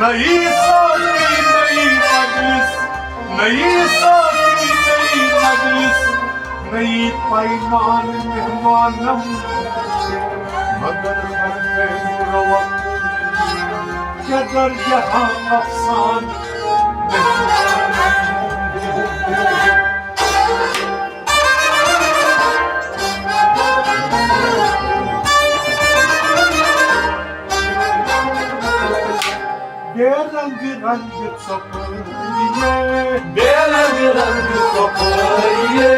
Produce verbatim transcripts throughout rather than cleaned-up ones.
نئی ساقی، نئی مجلس، نئی ساقی، نئی مجلس، نئی پیمان مہمانم۔ مگر ہر گئے روت کیا درجہ افسان۔ بے رنگ رنگ ژۄپٲرۍ یے۔ بے رنگ رنگ ژۄپٲرۍ یے۔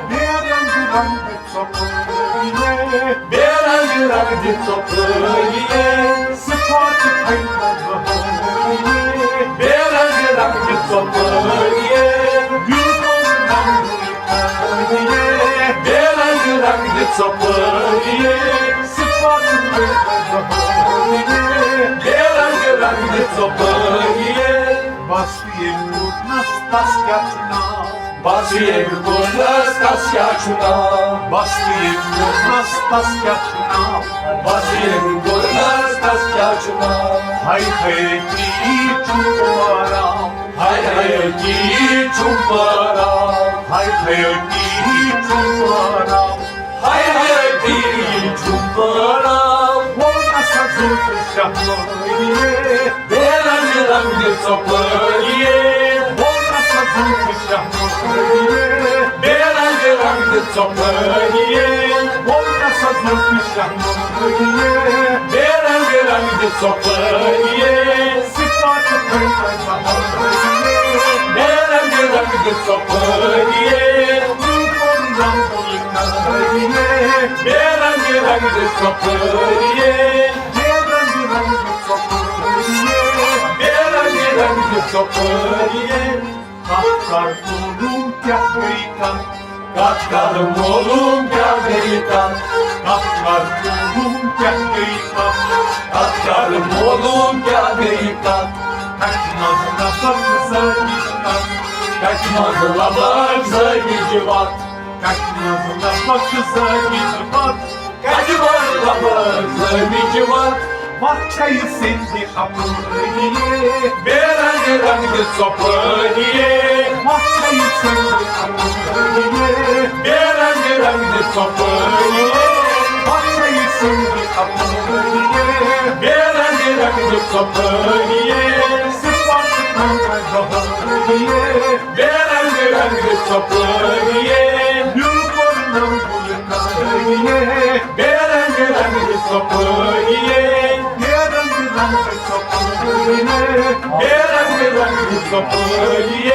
بے رنگ رنگ ژۄپٲرۍ یے۔ بے رنگ رنگ ژۄپٲرۍ یے۔ صفات تھٔوۍ بہٲرۍ یے۔ بے رنگ رنگ ژۄپٲرۍ یے۔ بیوٹیفل رنگ بے رنگ رنگ ژۄپٲرۍ یے، صفات تھٔوۍ بہٲرۍ یے۔ بے رنگ رنگ ژۄپٲرۍ یے۔ بس ییٚمۍ کوٚرنس تس کیٛاہ چھُ ناو؟ بس ییٚمۍ کوٚرنس تس کیٛاہ چھُ ناو؟ بس ییٚمۍ کوٚرنس تس کیٛاہ چھُ ناو؟ بس ییٚمۍ کوٚرنس تس کیٛاہ چھُ ناو؟ ہاے حیٲتی چھُم پٲراو۔ ہاے حیٲتی چھُم پٲراو۔ ہاے حیٲتی چھُم پٲراو۔ ہاے حیٲتی چھُم پٲراو۔ ووٚن اسا زُلفہِ شہنٲیی۔ بے رنگ رنگ ژۄپٲرۍ یے۔ ووٚن اسا زُلفہِ شہنٲیی۔ بے رنگ رنگ ژۄپٲرۍ یے۔ ووٚن اسا زُلفہِ شہنٲیی۔ بے رنگ رنگ ژۄپٲرۍ یے۔ صفات تھٔوۍ بہٲرۍ یے۔ بے رنگ رنگ ژۄپٲرۍ یے۔ روپن رنگول کرٲیی یے۔ بے رنگ رنگ ژۄپٲرۍ یے۔ بے رنگ رنگ ژۄپٲرۍ یے۔ بے رنگ رنگ ژۄپٲرۍ یے۔ کتھ کر معلوم کیٛاہ گٔے کتھ؟ کتھ کر معلوم کیٛاہ گٔے کتھ؟ کتھ کر معلوم کیٛاہ گٔے کتھ؟ کتھ کر معلوم کیٛاہ گٔے کتھ؟ کتھِ منٛز لبک زٲنِج کتھ؟ کتھِ منٛز لبک زٲنِج وتھ؟ کتھِ منٛز لبک زٲنِج وتھ؟ کتھِ منٛز لبک زٲنِج وتھ؟ وتھ چھےٚ یہِ سیٚنٛدِ اپٲری۔ بے رنگ رنگ ژۄپٲری۔ وتھ چھےٚ یہِ سیٚنٛدِ اپٲری۔ بے رنگ رنگ ژۄپٲری۔ وتھ چھےٚ یہِ سیٚنٛدِ اپٲری۔ بے رنگ رنگ ژۄپٲری۔ صفات تھٔوۍ بہٲری۔ بے رنگ رنگ ژۄپٲری۔ نیوٗل کوٚر نوٚو گُل کٲری۔ بے رنگ رنگ ژۄپٲری۔ بے رنگ رنگ ژۄپٲری۔ بے رنگ رنگ ژۄپٲری۔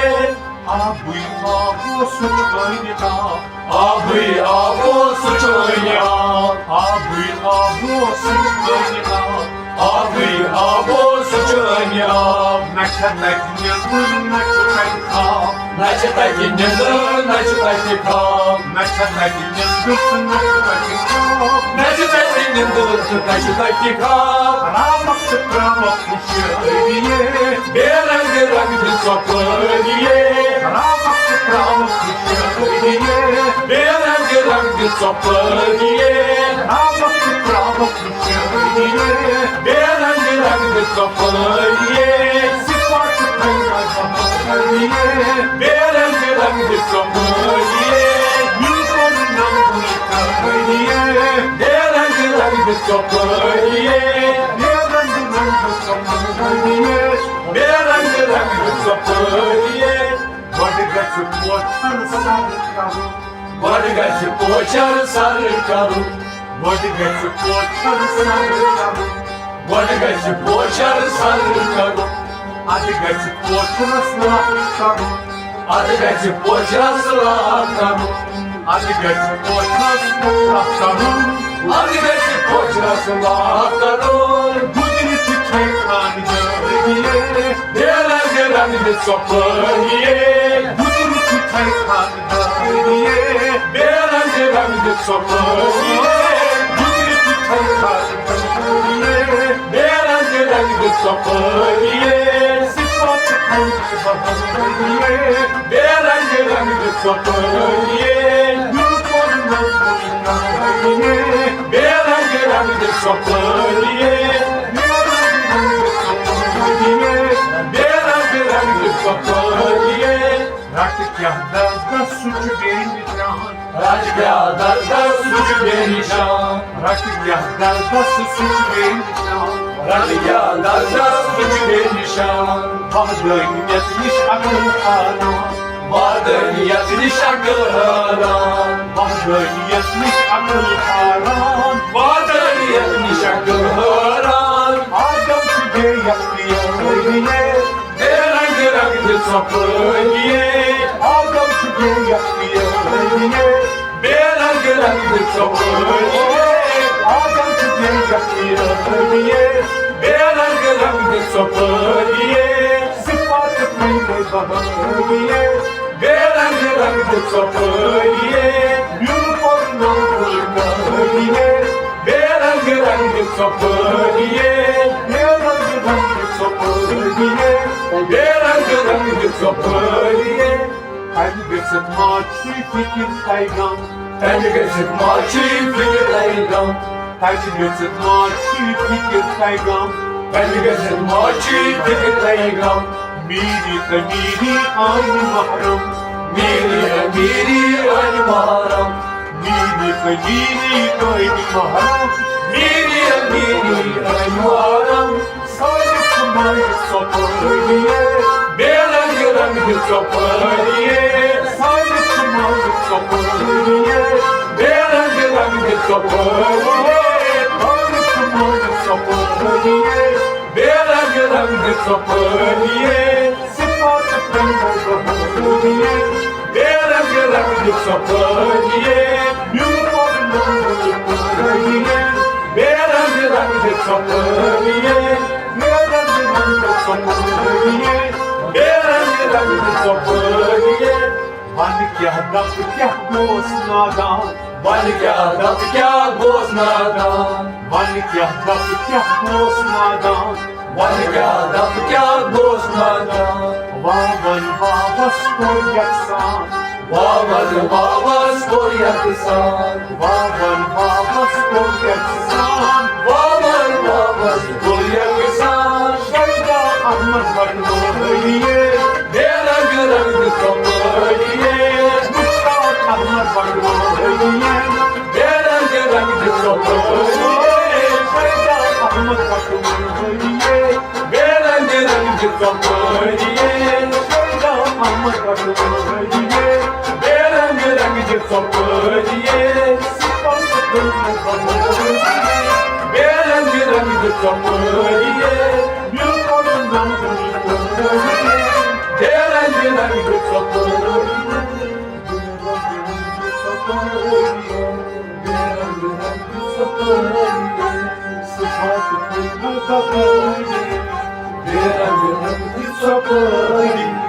آبٕے آب اوس سُہ چھٲنہِ آب۔ آبٕے آب اوس سُہ چھٲنہِ آب۔ آبٕے آب اوس سُہ چھٲنہِ آب۔ آبٕے آب اوس سُہ چھٲنہِ آب۔ نہ چھےٚ تَتہِ نیٚنٛدٕر، نہ چھُ تَتہِ خواب۔ نہ چھِ تَتہِ نیٚنٛدٕر، نہ چھِ تَتہِ خواب۔ نہ چھےٚ تَتہِ نیٚنٛدٕر تہٕ نہ چھُ تَتہِ خواب۔ نہ چھِ تَتہِ نیٚنٛدٕر تہٕ نہ چھُ تَتہِ خواب۔ راوَکھ تہٕ ترٛاوَکھ ہُشٲریے۔ بے رنگ رنگ ژۄپٲریے۔ راوَکھ تہٕ ترٛاوَکھ ہُشٲریے۔ بے رنگ رنگ ژۄپٲریے۔ راوَکھ تہٕ ترٛاوَکھ ہُشٲریے۔ بے رنگ رنگ ژۄپٲریے۔ صفات تھٔوۍ بہٲریے۔ بے رنگ رنگ ژۄپٲریے۔ نیوٗل کوٚر نوٚو گُل کٲریے۔ بے رنگ رنگ ژۄپٲریے۔ بے رنگ رنگ ژۄپٲریے۔ بے رنگ رنگ ژۄپٲریے۔ گۄڈٕ گژھِ پوچھر سر کرُن۔ گۄڈٕ گژھِ پوچھر سر کرُن۔ گۄڈٕ گژھِ پوچھر سر کرُن۔ گۄڈٕ گژھِ پوچھر سر کرُن۔ اَدٕ گژھِ پوچھرس لَکھ کرُن۔ اَدٕ گژھِ پوچھرس لَکھ کرُن۔ اَدٕ گژھِ پوچھرس لَکھ کرُن۔ اَدٕ گژھِ پوچھرس لَکھ کرُن۔ گُزرِتھ چھے خانٛدٲریے۔ بے رنگ رنگ ژۄپٲریے۔ گُزرِتھ چھے خانٛدٲریے۔ بے رنگ رنگ ژۄپٲریے۔ گُزرِتھ چھے خانٛدٲریے۔ بے رنگ رنگ ژۄپٲریے۔ صفات تھٔوۍ بہٲریے۔ بے رنگ رنگ ژۄپٲریے۔ نیوٗل کوٚر نوٚو گُل کٲریے۔ بے رنگ رنگ ژۄپٲریے۔ بے رنگ رنگ ژۄپٲریے۔ کیٛاہ دردس سُہ چھُ بے نِشان۔ رٹ کیٛاہ دردس سُہ چھُ بے نِشان۔ رٹ کیٛاہ دردس سُہ چھُ بے نِشان۔ رٹ کیٛاہ دردس سُہ چھُ بے نِشان۔ وحدٲنِیت نِش عقل حٲران۔ وحدٲنِیت نِش عقل حٲران۔ وحدٲنِیت نِش عقل حٲران۔ وحدٲنِیت نِش عقل حٲران۔ آدم چھُ بے یکدِیٲنِیے۔ بے رنگ رنگ ژۄپٲرِیے۔ آدم چھُ بے یکدِیٲنِیے۔ بے رنگ رنگ ژۄپٲرِیے۔ آدم چھُ بے یکدِیٲنِیے۔ بے رنگ رنگ ژۄپٲرِیے۔ صفات پنٕنۍ بہٲرِیے۔ بے رنگ رنگ ژۄپٲرِیے۔ میون پرنو پھُلکٲرِیے۔ بے رنگ رنگ ژۄپٲرِیے۔ بے رنگ رنگ ژۄپٲرِیے۔ بے رنگ رنگ ژۄپٲرِیے۔ تَمہِ گٔژھِتھ ما چھُے فِکِر تَے غم؟ تَمہِ گٔژھِتھ ما چھُے فِکِر تَے غم؟ تَمہِ گٔژھِتھ ما چھُے فِکِر تَے غم؟ تَمہِ گٔژھِتھ ما چھُے فِکِر تَے غم؟ میٖری تہٕ میٖری ٲنۍ محرم۔ میٖری تہٕ میٖری ٲنۍ محرم۔ میٖری تہٕ میٖری ٲنۍ محرم۔ میٖری تہٕ میٖری ٲنۍ محرم۔ سٲنِس مٲلِس ژۄپٲرِیے۔ بے رنگ رنگ ژۄپٲرِیے۔ سٲنِس مٲلِس ژۄپٲرِیے۔ بے رنگ رنگ ژۄپٲرِیے۔ سٲنِس مٲلِس ژۄپٲرِیے۔ بے رنگ رنگ ژۄپٲرِیے۔ صفات پنٕنۍ بہٲرِیے۔ بے رنگ رنگ ژۄپٲرِیے۔ میون پرنو پھُلکٲرِیے۔ بے رنگ رنگ ژۄپٲرِیے۔ بے رنگ رنگ ژۄپٲرِیے۔ بے رنگ رنگ ژۄپٲرِیے۔ وَن کیٛاہ دَپہٕ کیٛاہ گوس نادان۔ وَن کیٛاہ دَپہٕ کیٛاہ گوس نادان۔ وَن کیٛاہ دَپہٕ کیٛاہ گوس نادان۔ وَن کیٛاہ دَپہٕ کیٛاہ گوس نادان۔ واوَن واوَس کوٚر یَکسان۔ واوَن واوَس کوٚر یَکسان۔ واوَن واوَس کوٚر یَکسان۔ واوَن واوَس کوٚر یَکسان۔ شیدا احمد بٹمٲلیے۔ بے رنگ رنگ ژۄپٲرِیے۔ مشتاق احمد بٹمٲلیے۔ بے رنگ رنگ ژۄپٲرِیے۔ شیدا احمد بٹمٲلیے۔ بے رنگ رنگ ژۄپٲرِیے۔ شیدا احمد بٹمٲلیے۔ بے رنگ رنگ ژۄپٲرِیے۔ بے رنگ رنگ ژۄپٲرِیے۔ بے رنگ رنگ ژۄپٲرِیے۔ بے رنگ رنگ ژۄپٲرِیے۔ بے رنگ رنگ ژۄپٲرِیے۔ صفات پنٕنۍ بہٲرِیے۔ بے رنگ رنگ ژۄپٲرِیے۔